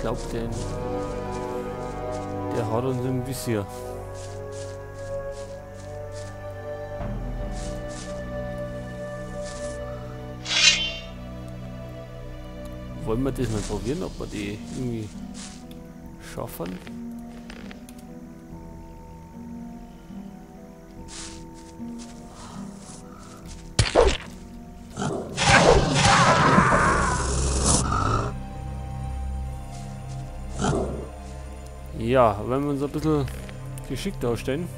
glaube, der hat uns im Visier. Wollen wir das mal probieren, ob wir die irgendwie schaffen? Ja, wenn wir uns ein bisschen geschickt ausstellen.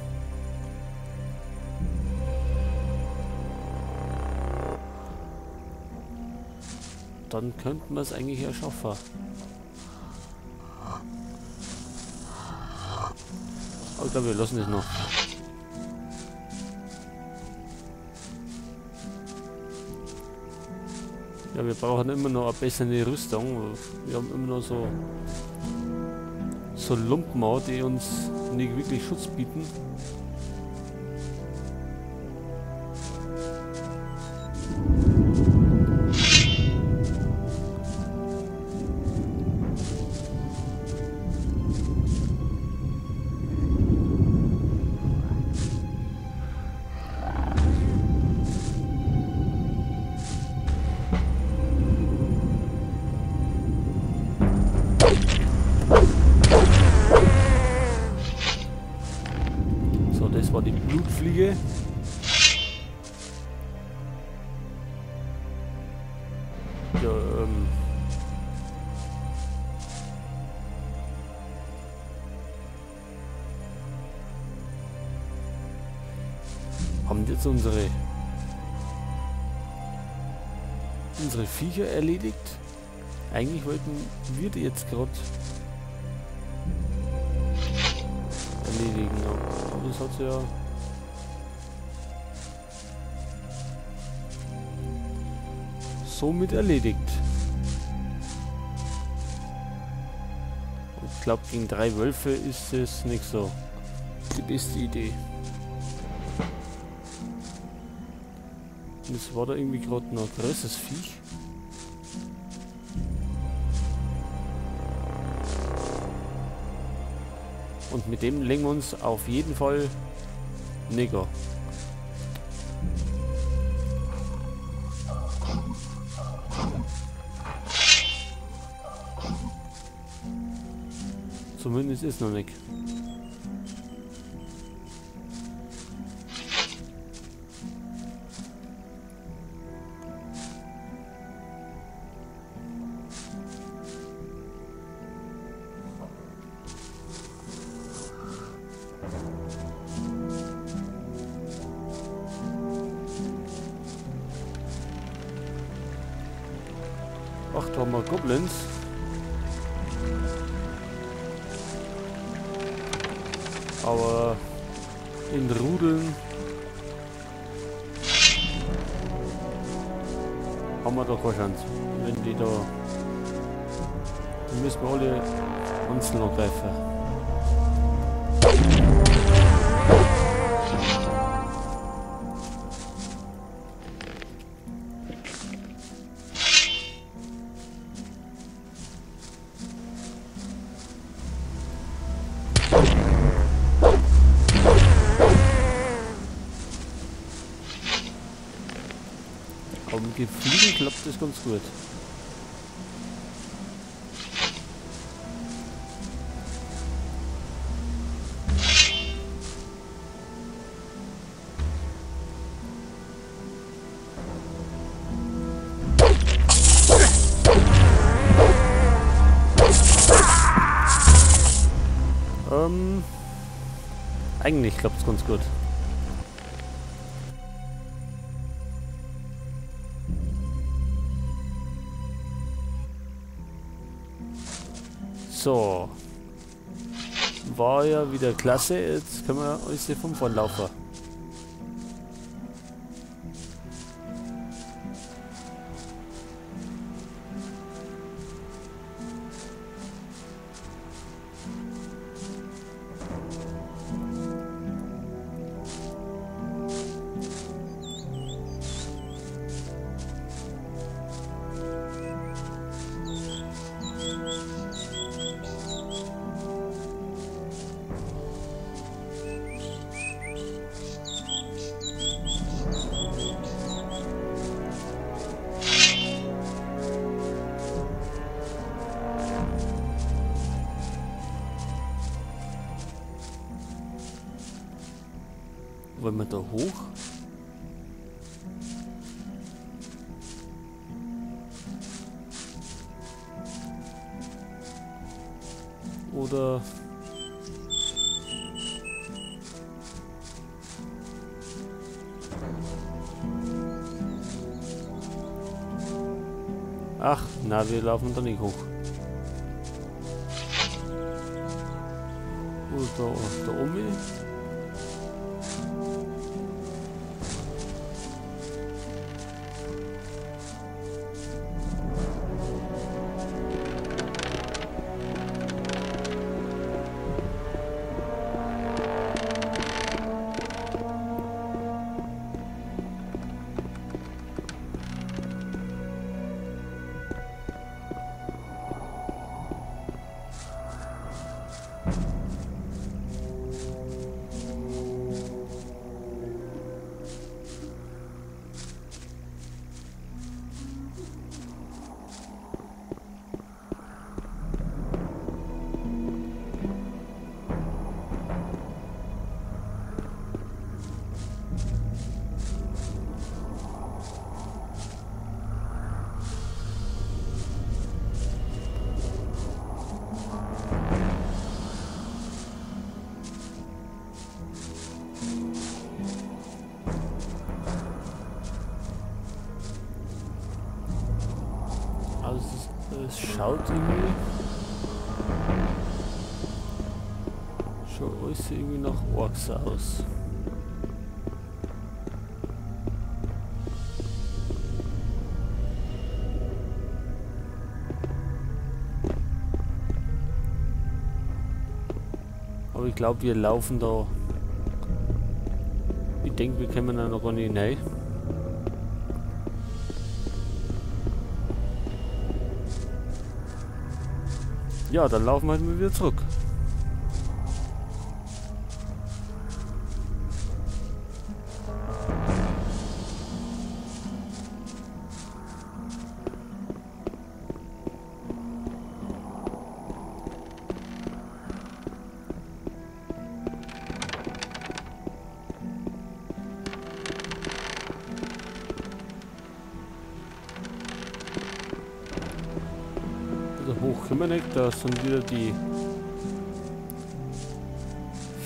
Dann könnten wir es eigentlich ja schaffen. Aber ich glaube, wir lassen es noch. Ja, wir brauchen immer noch eine bessere Rüstung. Wir haben immer noch so Lumpen, die uns nicht wirklich Schutz bieten. Das war die Blutfliege. Ja, haben jetzt unsere Viecher erledigt? Eigentlich wollten wir die jetzt gerade erledigen, aber das hat sie ja somit erledigt. Und ich glaube, gegen 3 Wölfe ist es nicht so die beste Idee. Und es war da irgendwie gerade noch ein größeres Viech. Und mit dem legen wir uns auf jeden Fall Nigger. Zumindest ist noch nicht. Ach, da haben wir Goblins. Aber in Rudeln haben wir doch keine Chance. Wenn die da... Die müssen wir alle einzeln angreifen. Aber mit dem Fliegen klappt das ganz gut. Eigentlich klappt es ganz gut. So. War ja wieder klasse. Jetzt können wir alles hier vom vorn laufen. Können wir da hoch? Oder... Ach, na, wir laufen da nicht hoch. Oder da oben? Also es schaut irgendwie schon alles irgendwie nach Orks aus. Aber ich glaube, wir laufen da. Ich denke, wir kommen da noch gar nicht rein. Ja, dann laufen wir halt mal wieder zurück. Hoch können wir nicht, da sind wieder die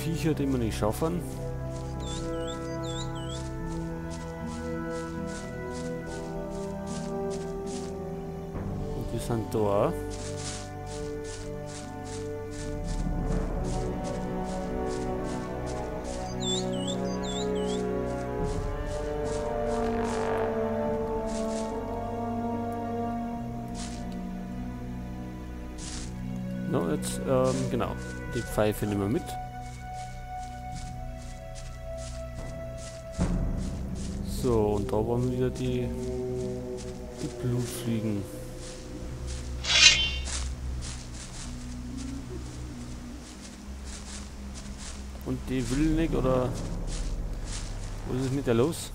Viecher, die wir nicht schaffen. Und die sind da auch. No, jetzt, genau, die Pfeife nehmen wir mit. So, und da waren wieder die Blutfliegen. Und die will nicht, oder was ist mit der los?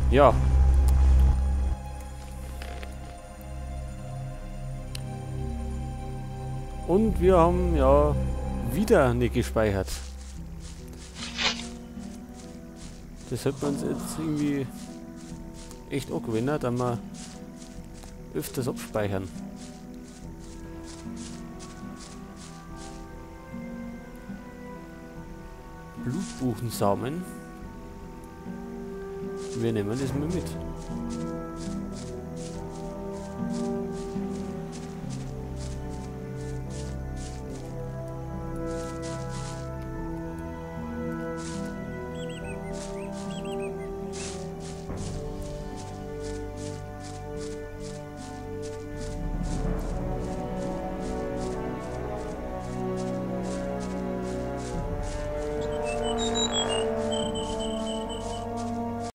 Ja. Und wir haben ja wieder nicht gespeichert. Das hat man uns jetzt irgendwie echt auch gewöhnt, dass wir öfters abspeichern. Blutbuchensamen. Wir nehmen das mal mit.